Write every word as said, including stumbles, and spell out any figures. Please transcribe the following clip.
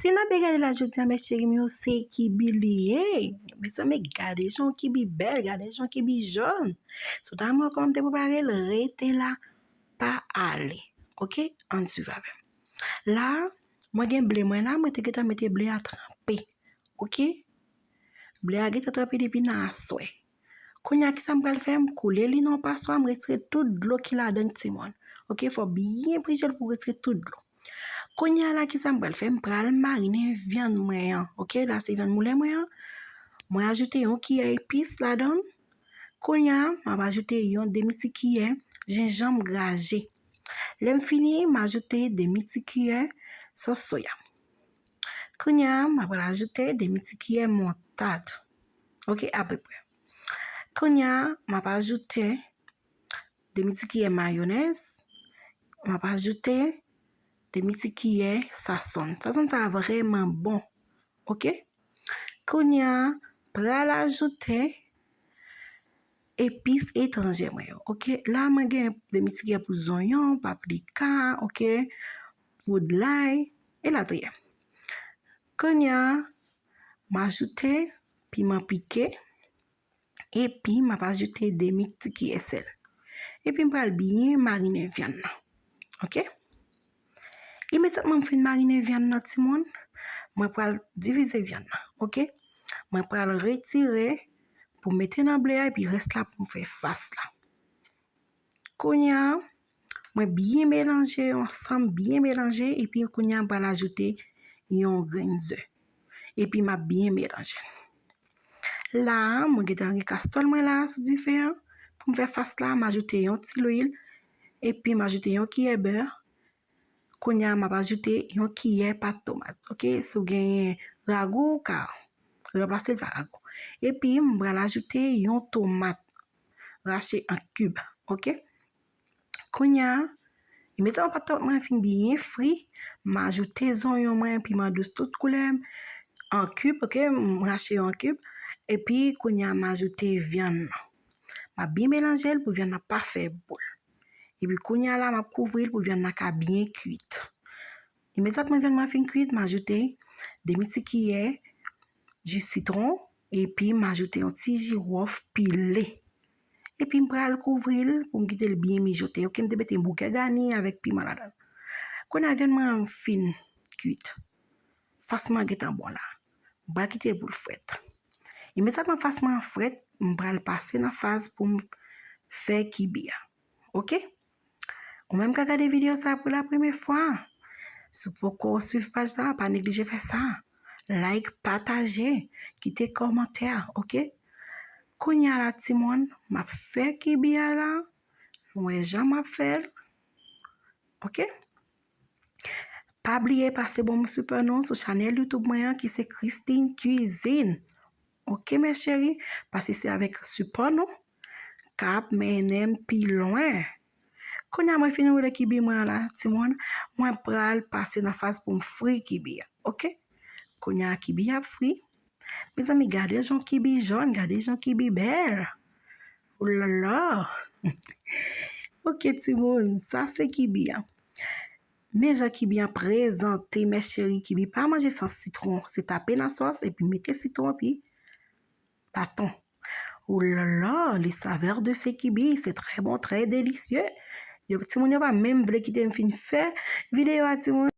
N ap gade la jodi a, mes chéris, m, yo se kibi li ye. Mezanmi, gade jan kibi bèl, gade jan kibi jòn. Si w ta renmen wè kòman m te prepare l, rete la, pa ale. Oke? Ann swiv avè m. La, mwen gen ble mwen la, mwen te gentan mete ble a tranpe. Oke? Ble a gentan tranpe depi nan aswè. Kounye a, kisa m pral fè? M koule li nan yon paswa, m retire tout dlo ki ladan l, timoun. Oke, fò w byen prije l pou w retire tout dlo. Kounye a la, kisa m pral fè? M pral marine vyann mwen an. Oke, la se vyann moulen mwen an. Mwen ajoute yon kiyè epis ladan l. Kounye a, m ap ajoute yon demi ti kiyè jenjanm graje. Lè m fini, m ajoute demi ti kiyè sòs soya. Kounye a, m ap ajoute demi ti kiyè moutad. Oke, apeprè. Kounye a, m ap ajoute demi ti kiyè mayonèz. M ap ajoute demi ti kiyè sazon. Sazon sa vrèman bon. Oke? Kounye a, pral ajoute epis etranjè mwen yo. Oke? La, mwen gen demi ti kiyè pou zonyon, paprika, oke? Poud lay, elatriye. Kounye a, m ajoute piman pike. Epi, m ap ajoute demi ti kiyè sèl. Epi, m pral byen marine vyann nan. Oke? Imedyatman m fin marine vyann nan, timoun, mwen pral divize vyann nan. Oke? Mwen pral retire pou mete nan ble a, epi rès la pou m fè fas la. Kounye a, mwen byen melanje yo ansanm, byen melanje, epi kounye a, m pral ajoute yon grenn ze. Epi, m ap byen melanje. La a, mwen gentan gen kastòl mwen la sou dife a. Pou m fè fas la, m ajoute yon ti lwil, epi m ajoute yon kiyè bè. Kounye a, m ap ajoute yon kiyè pat tomat. Oke, si w genyen ragou, w ka ranplase l pa ragou. Epi, m pral ajoute yon tomat rache an kib. Oke? Kounye a, imedyatman pat tomat mwen fin byen fri, m ajoute zonyon mwen, piman dous tout koulè, an kib, oke, m rache yo an kib. Epi, kounye a, m ajoute vyann nan. M ap byen melanje l pou vyann nan pa fè boul. Epi, kounye a la, m ap kouvri l pou vyann nan ka byen kuit. Imedyatman vyann mwen fin kuit, m ajoute demi ti kiyè ji sitwon, epi m ajoute yon ti jiwòf pile. Epi m pral kouvri l pou m kite l byen mijote. Oke, m te mete bouke gani avèk piman ladan l. Kounye a vyann mwen an fin kuit. Fas mwen an gentan bon la. M pral kite l pou l frèt. Imedyatman fas mwen an frèt, m pral pase nan faz pou m fè kibi a. Oke? Ou menm k ap gade videyo sa pou la premyè fwa, si w poko swiv paj sa, pa neglije fè sa. Like, pataje, kite kòmantè, oke? Kounye a la, timoun, m ap fè kibi a la. Nou wè jan m ap fè l. Oke? Pa bliye pase ban m sipò nou sou chanèl YouTube mwen an ki se Christine Cuisine. Oke, mes chéris, paske se avèk sipò nou k ap mennen m pi lwen. Kounye a mwen fin woule kibi mwen an la, timoun, mwen pral pase nan faz pou m fri kibi a. Oke? Kounye a kibi a ap fri. Mezanmi, gade jan kibi jòn, gade jan kibi bèl. Oulala! Oke, timoun, sa se kibi a. Men jan kibi a prezante, mes chéris, kibi pa manje san sitwon. Se tape nan sòs epi mete sitwon epi baton. Oulala, les saveurs de ce kibi, c'est très bon, très délicieux. Yo, timoun yo pa menm vle kite m fin fè videyo a, timoun.